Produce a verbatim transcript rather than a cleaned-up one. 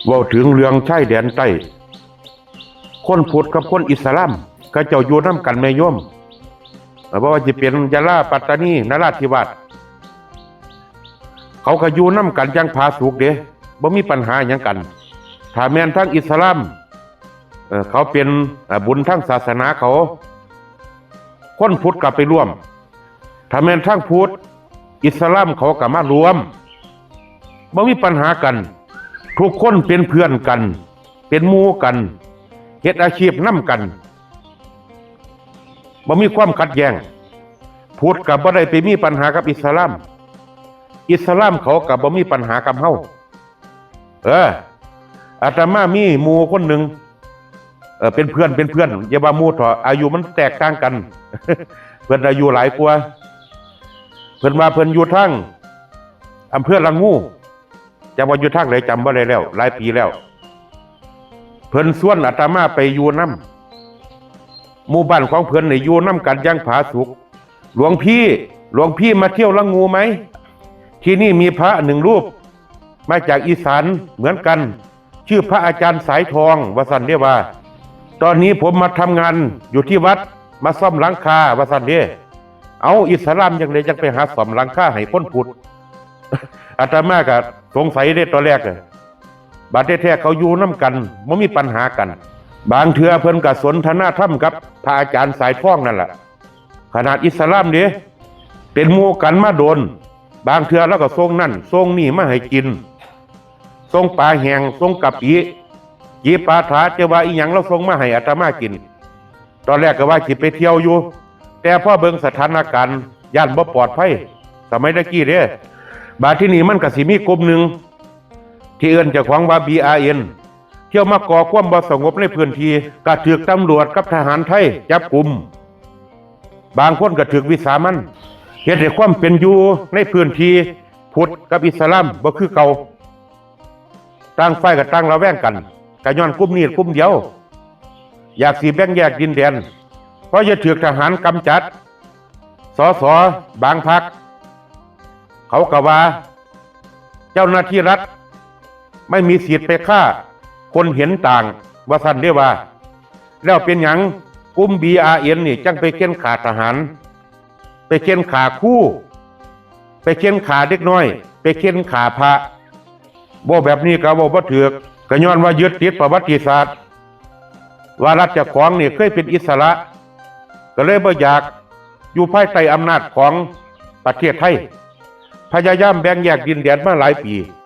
เว้าถึงเรื่องชายแดนใต้ คนพุทธกับคนอิสลาม เขาเจ้าอยู่นำกันแม่โยม เอ่อ บ่ว่าสิเป็นยะลา ปัตตานี นราธิวาส เขาก็อยู่นำกันอย่างผาสุกเด้ บ่มีปัญหาหยังกัน ถ้าแม่นทางอิสลาม เอ่อ เขาเป็น เอ่อ บุญทางศาสนาเขา คนพุทธก็ไปร่วม ถ้าแม่นทางพุทธ อิสลามเขาก็มาร่วม บ่มีปัญหากัน ทุกคนเป็นเพื่อนกัน เป็นหมู่กัน เฮ็ดอาชีพนำกัน บ่มีความขัดแย้ง พุทธก็บ่ได้ไปมีปัญหากับอิสลาม อิสลามเขาก็บ่มีปัญหากับเฮา เออ อาตมามีหมู่คนหนึ่ง เออ เป็นเพื่อน เป็นเพื่อน อย่าว่าหมู่เถาะ อายุมันแตกต่างกัน เพิ่นอายุหลายกว่า เพิ่นว่าเพิ่นอยู่ทางอำเภอละงู จักว่าอยู่ทางใดจำบ่ได้แล้ว หลายปีแล้ว เพิ่นชวนอาตมาไปอยู่นำ หมู่บ้านของเพิ่นนี่อยู่นำกันอย่างผาสุก หลวงพี่ หลวงพี่มาเที่ยวละงูไหม ที่นี่มีพระหนึ่งรูป มาจากอีสานเหมือนกัน ชื่อพระอาจารย์สายทอง ว่าซั่นเด้ว่า ตอนนี้ผมมาทำงานอยู่ที่วัด มาซ่อมหลังคา ว่าซั่นเด้ เอา อิสลามจั่งใดจั่งไปหาซ่อมหลังคาให้คนพุทธ อาตมาก็สงสัยเด้ตอนแรกอะ บัดแท้ๆเขาอยู่นำกัน บ่มีปัญหากัน บางเทื่อเพิ่นก็สนทนาธรรมกับพระอาจารย์สายทองนั่นล่ะ ขนาดอิสลามเด้ เป็นหมู่กันมาโดน บางเทื่อลาวก็ส่งนั่นส่งนี่มาให้กิน ส่งปลาแห้ง ส่งกะปิ จีปาถา จะว่าอีหยังลาวส่งมาให้อาตมากิน ตอนแรกก็ว่าสิไปเที่ยวอยู่ แต่พอเบิ่งสถานการณ์ ย้านบ่ปลอดภัย สมัยตะกี้เด้ บาดที่นี่มันก็สิมีกลุ่มหนึ่ง ที่เอิ้นเจ้าของว่า บีอาร์เอ็น เที่ยวมาก่อความบ่สงบในพื้นที่ ก็ถูกตำรวจกับทหารไทยจับกุม บางคนก็ถูกวิสามัญ เฮ็ดให้ความเป็นอยู่ในพื้นที่พุทธกับอิสลามบ่คือเก่า ต่างฝ่ายก็ต่างระแวงกัน ก็ย้อนกลุ่มนี้กลุ่มเดียว อยากสิแบ่งแยกดินแดน เพราะจะถูกทหารกำจัด สส บางพรรค เขาก็ว่า เจ้าหน้าที่รัฐไม่มีสิทธิ์ไปฆ่าคนเห็นต่าง ว่าซั่นเด้ว่า แล้วเป็นหยังกลุ่ม บีอาร์เอ็น นี่จั่งไปเข่นฆ่าทหาร ไปเข่นฆ่าครู ไปเข่นฆ่าเด็กน้อย ไปเข่นฆ่าพระ เว้าแบบนี้ก็เว้าบ่ถูก ก็ย้อนว่ายึดติดประวัติศาสตร์ ว่ารัฐเจ้าของนี่เคยเป็นอิสระ ก็เลยบ่อยากอยู่ภายใต้อำนาจของประเทศไทย พยายามแบ่งแยกดินแดนมาหลายปี